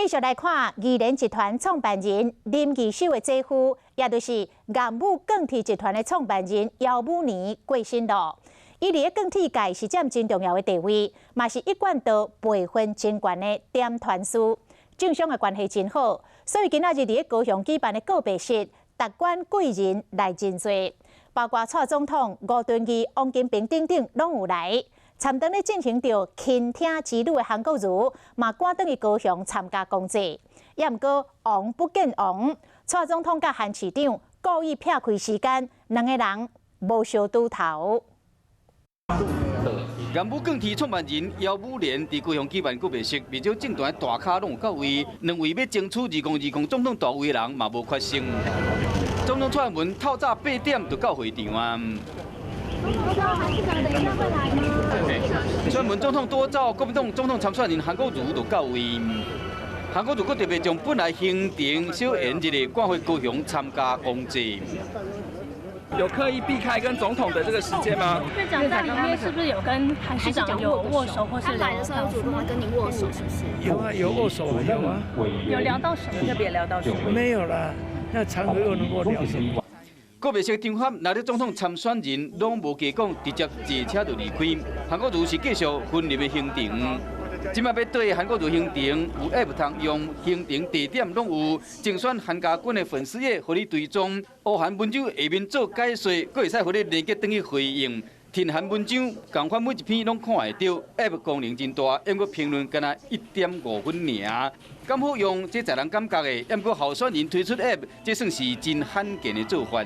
繼續來看義聯集團創辦人林義秀的姐夫，也就是雁舞鋼鐵集團的創辦人姚武年過身咯。伊佇咧鋼鐵界是佔真重要的地位，嘛是一貫道輩分真懸的點傳師，政商的關係真好，所以今仔日佇咧高雄舉辦的告別式，達官貴人來真濟，包括蔡總統、吳敦義、王金平等等攏有來。參當咧進行著傾聽之旅的韓國瑜，嘛趕轉去高雄參加公祭。也毋過王不見王，蔡總統佮韓市長故意避開時間，兩个人無相拄頭。雁舞鋼鐵創辦人姚武年佇高雄舉辦告別式，不少政壇大咖攏有到位，兩位欲爭取2020總統大位的人嘛無缺席。總統蔡英文透早8點就到會場啊。韓市長等一下會來嗎？蔡英文總統多走，國民黨總統參選人韓國瑜就到位。韓國瑜閣特別將本來行程小延一日，趕回高雄參加公祭。有刻意避開跟總統的這個時間嗎？院長在裡面是不是有跟韓市長有握手，或是他來的時候有主動跟你握手，是不是？有啊，有握手，有啊。有聊到什麼？特別聊到什麼？沒有啦，那場合又能夠聊什麼？告別式場合，若咧總統參選人攏無加講，直接坐車就離開。韓國瑜是繼續分入的行程。這擺欲對韓國瑜行程有 App 通用，行程地點攏有，精選韓家軍的粉絲頁，予你追蹤。烏韓文章下面做解說，閣會使予你連結轉去回應。挺韓文章，仝款每一篇攏看會著。App 功能真大，毋過評論干焦1.5分爾。敢好用，這在人感覺的。毋過候選人推出 App，這算是真罕見的做法。